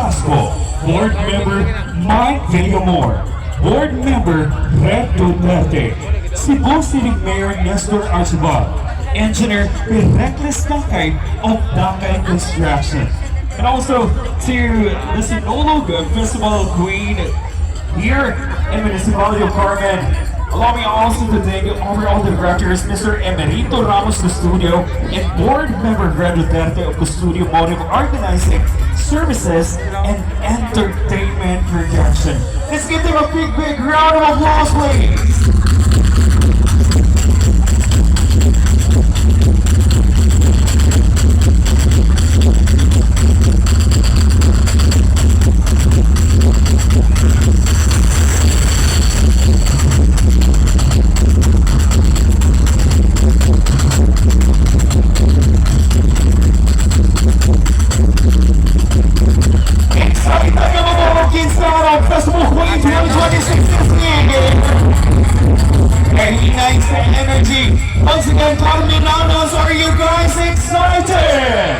Frasco, Board Member Mike Villamor, Board Member Red Duterte, Cebu City Mayor Nestor Archibald, Engineer Pericles Dakay of Dakay Construction, and also to the Sinulog Festival Queen here in Municipality of Carmen. Allow me also to thank overall directors Mr. Emerito Ramos Custodio and Board Member Greg Duterte of Custodio Motive Organizing Services and Entertainment Production. Let's give them a big, big round of applause, please. Excited na mo Kinsara Festival Queen 2026 this year. Very nice energy. Once again, Carmenanos, are you guys excited?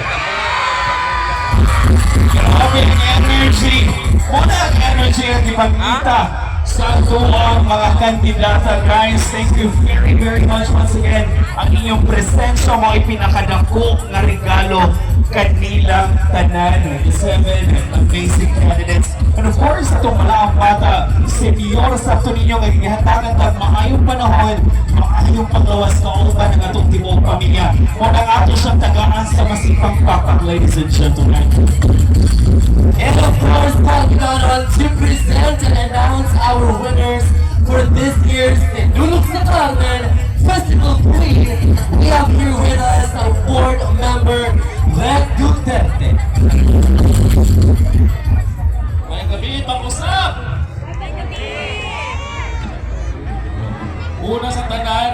Grabe ang energy. Muna ang energy ang ipangita sa atuang mga kandidata. Guys, thank you very, very much once again. Ang inyong presensya mo ay pinakadako nga regalo kanilang tanan. The seven amazing candidates. And of course, itong malaang bata, Senyor Sabto ninyo nga gihatagan tag maayong panahon, maayong paglawas kauban ang atong tibuok pamilya. Muna ang ato siyang tagaan sa masipang pakpak, ladies and gentlemen. And of course, Panginoon, to present and announce our winners for this year's Sinulog sa Carmen Festival Queen, we have here with us our board member, Greg Duterte. May gabi, pang-usap! Una sa tanan,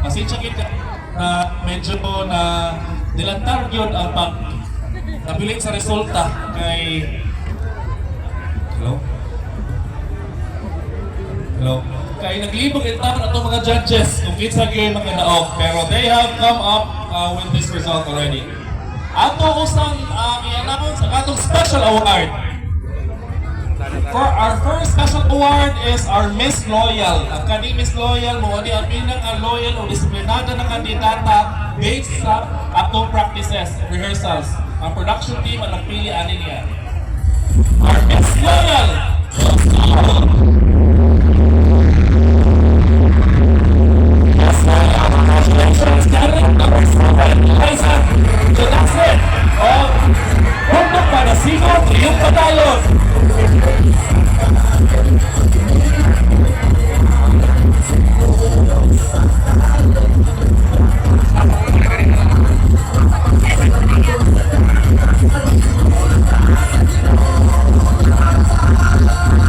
pasensya kita na medyo na nilantar yun ang pag nabilin sa resulta kay. Hello? Hello? Kay naglibog in town atong mga judges kung kinsa gyud mga daog, pero they have come up with this result already. Ato usang i-announce ang atong special award. For our first special award is our Miss Loyal. Ang kani Miss Loyal mo ni ang pinaka loyal o disiplinada na kandidata based sa atong practices, rehearsals. Ang production team ang nagpili ani niya. Our Miss Loyal goes to Miss Loyal. Congratulations, candidate number 7, Liza Jonassen of Bundok Panasigo, Triyong Padayon.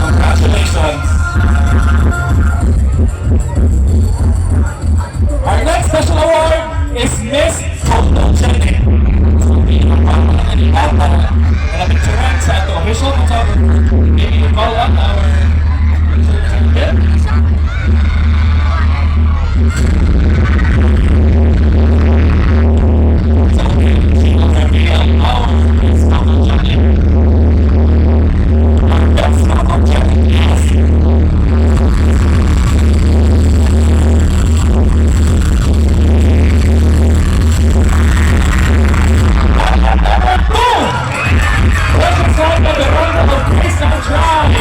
Congratulations. Our next special award is Miss Photogenic. So, pinaka na napicturean sa ato official photographer. Maybe you call up our representative. So, she will reveal our Miss Photogenic. Our Miss Photogenic is number 2! Precious Sonia Veronica of Grace Tribe.